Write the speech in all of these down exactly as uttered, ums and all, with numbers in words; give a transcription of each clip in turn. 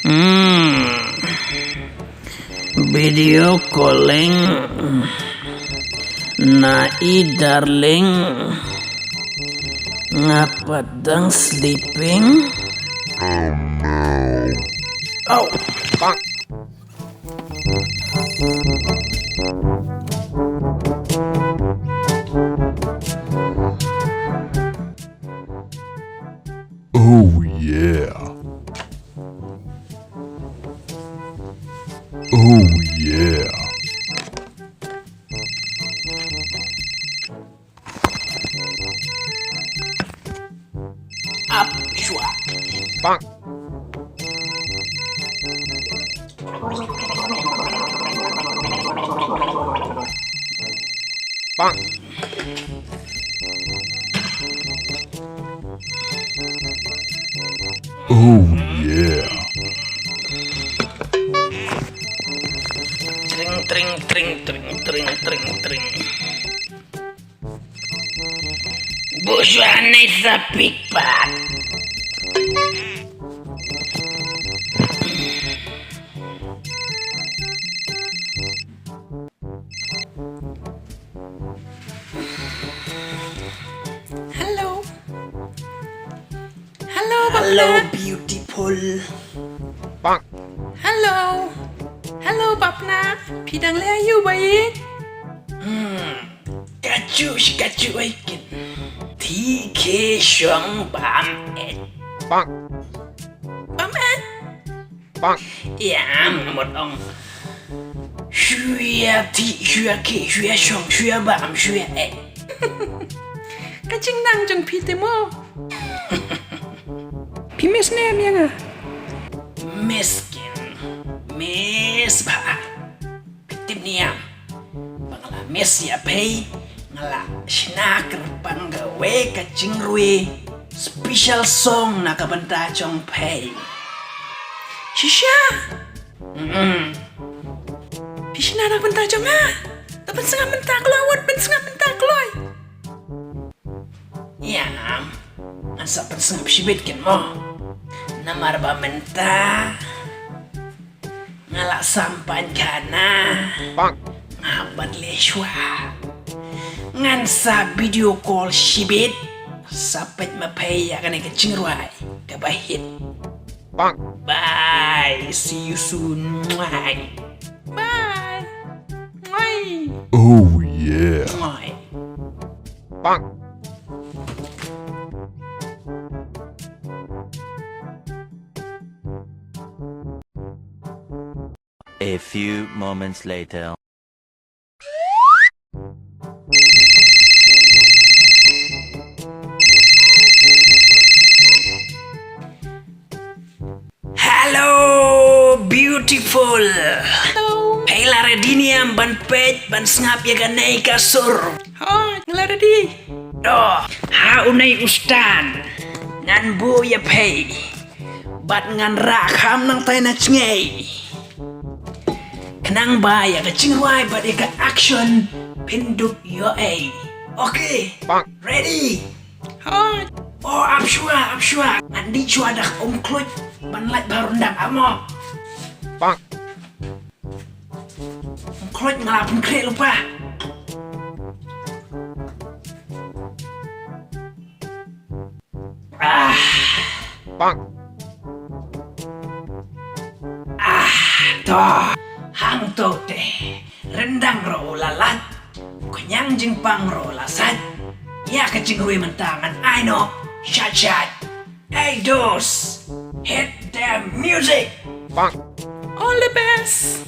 Hmm. Video calling. Nai darling. Nga pat dang sleeping. Oh. Oh yeah. Oh yeah. Up, shwa. Bang. Bang. Oh yeah. Tring, tring, tring, tring, tring, tring, tring. Bushwa nei sa pik pat. Hello. Hello, Hello, Bapna. Beautiful. Hello. Hello, Bapna. Phi dang leh aïu, bhai? Hmm. Kachu shi kachu aikin. Thi ke shong bam et. Bam et? Ïa, mut ong. Shuwa thi, shuwa ke, shuwa shong, shuwa bam, shuwa et. Ka jingnang jong phi te mo. Phi miss ne em ïa nga? Miss kin. Miss ba. Phi tip ne em ba nga la miss ïa phi, nga la shna kyrpang kawei ka jingrwai special song na ka bynta jong phi. Shisha. Mm. Phi shna na ka bynta jong nga. Te pynsngap mynta kloi, wat pynsngap mynta kloi. Ïa, ngan sa pynsngap shibit kin mo. Namar ba mynta nga la sam pan khana. Nga bad leh shuwa. Ngan sa video call shibit. Sa peit ma phi ïa kane ka jingrwai kaba hit. Bye. See you soon. Mwah. Bye. Mwah. Oh yeah. Mwah. A few moments later. Hello, beautiful. Hello. Phi la ready ne em ban peit, ban sngap ïa kane ka sur? Hooid, nga la ready. To, ha une u stand ngan buh ïa phi. Bad ngan rah kham nangtai na jngai. Khnang ba ïa ka jingrwai bad ïa ka action phin dup ïohi. Okay. Ready? Hooid. Oh, ap shuwa, ap shuwa. Ngan dih shuwa da ka umkhluit ban lait bha ryndang, ap mo. Umkhluit, nga la pynkhreh lypa. Ah. Ah, to. Hangto te. Ryndang ruh u la lait. Khñiang jingpang ruh u la sait. Ïa ka jingrwai mynta ngan ai noh shat shat. Hey, dos, hit the music. All the best.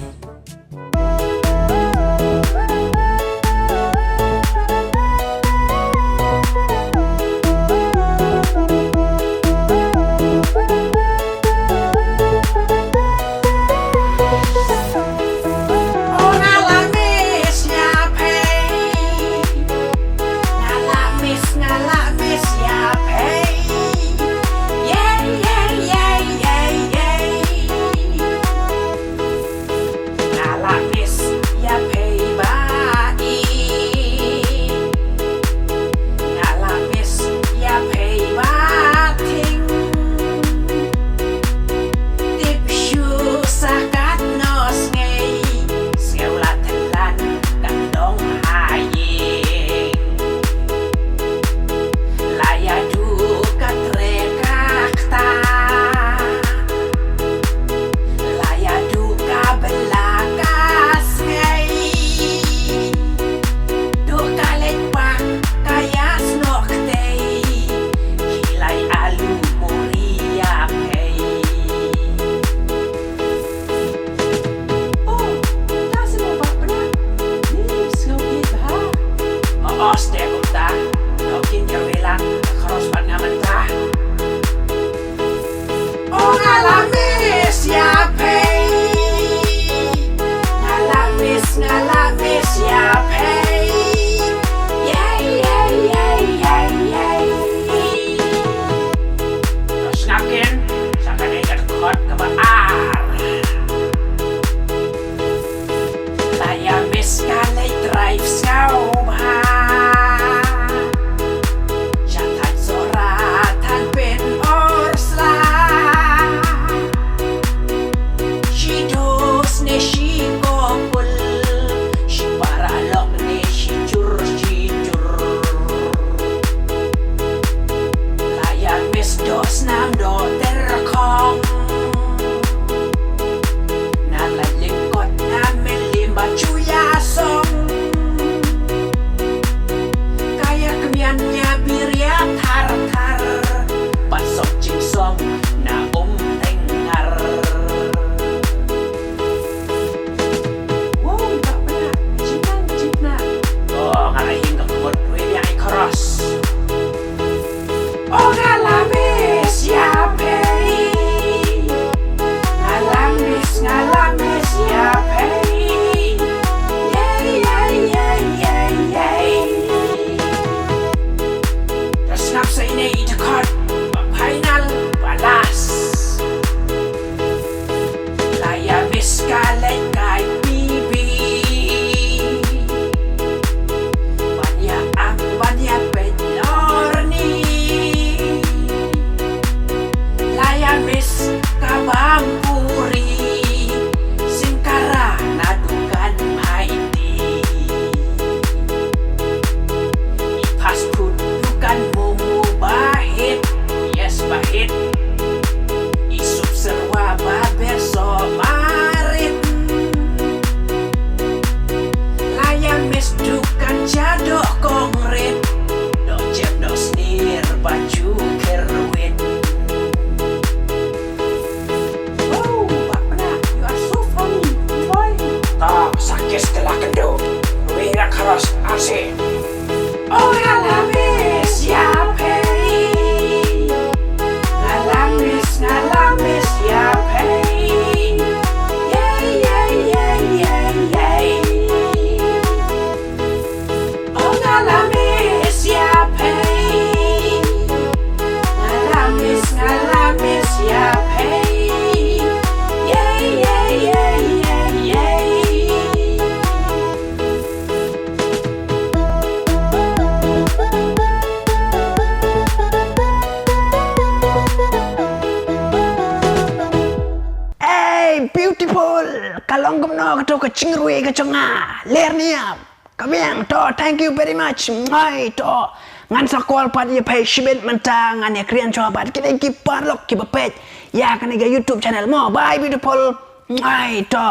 Ka long kumno kato ka jingrwai ka jong nga. Ler niam. Ka biang to, thank you very much. Ngai to. Ngan sa call pat ïa phi shibit mynta, ngan ïa kren shuwa bad kine ki paralok kiba peit ïa kane ka YouTube channel mo. Bye beautiful. Ngai to.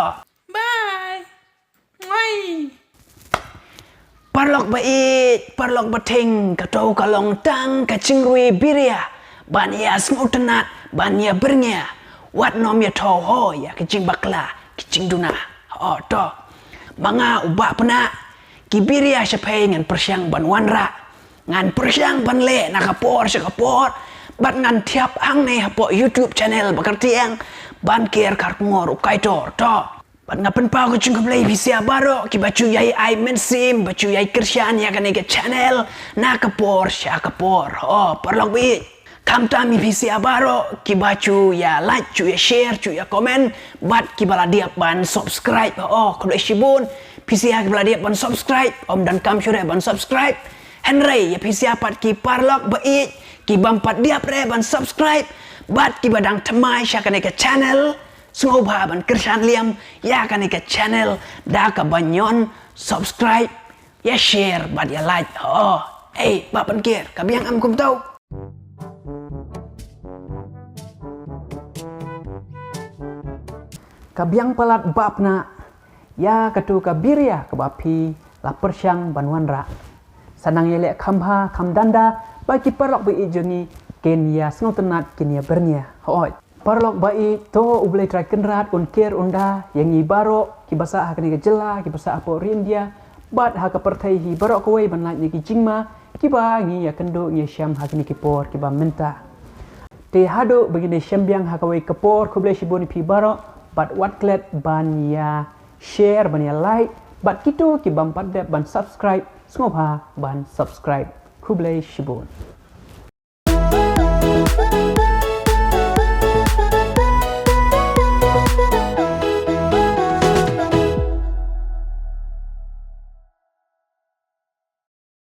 Bye. Ngai. Paralok ba ïeit, paralok ba theng, kato ka long tang ka jingrwai biria ban ïa sngewtynnat, ban ïa byrngia. Wat nym ïa thoh ho ïa ki jingbakla ki jingduna. Oh to. Ma nga u Bah Pnah, ki biria sha phi ngan pyrshang ban wanrah, ngan pyrshang ban leh na ka por sha ka por. Bad ngan thiap hangne hapoh YouTube channel ba kyrteng Ban Ker Kharkongor U Kaitor to. Bad nga pynpaw ka jingkhublei ïa phi sha baroh kiba ju ïai ai mynsiem, ba ju ïai kyrshan ïa kane ka channel na ka por sha ka por. Oh paralok ba ïeit, khamtam ïa phi sha baroh kiba ju ïa like, ju ïa share, ju ïa comment, bad kiba la dep ban subscribe. Oh khublei shibun. Phi sha kiba la dep ban subscribe, ym donkam shuh re ban subscribe. Hynrei ïa phi sha pat ki paralok ba ïeit kibym pat dep re ban subscribe bad kiba dang thymmai sha kane ka channel, sngewbha ban kyrshan liam ïa kane ka channel da kaba ñion subscribe, ïa share bad ïa like. Oh, ei Bah Pnah, ka biang em kumto? Ka biang palat Bah Pnah ïa kato ka biria kaba phi la pyrshang ban wanrah. Sa nang ïaleh kham bha kham danda ba ki paralok ba ïeit jong ngi kin ïa sngewtynnat, kin ïa byrngia. Hooid. Paralok ba ïeit, to U Blei Trai Kynrad un ker un da ïa ngi baroh kiba sah ha kane ka jylla, kiba sah hapoh ri India bad ha ka pyrthei hi baroh kawei ban lait na ki jingma kiba ngi ïa kynduh ngi ïa shem ha kine ki por kiba mynta. Te haduh ba ngin ïa shem biang ha kawei ka por, khublei shibun ïa phi baroh bad wat klet ban ïa share, ban ïa like, bad kito kibym pat dep ban subscribe, sngewbha ban subscribe. Khublei shibun.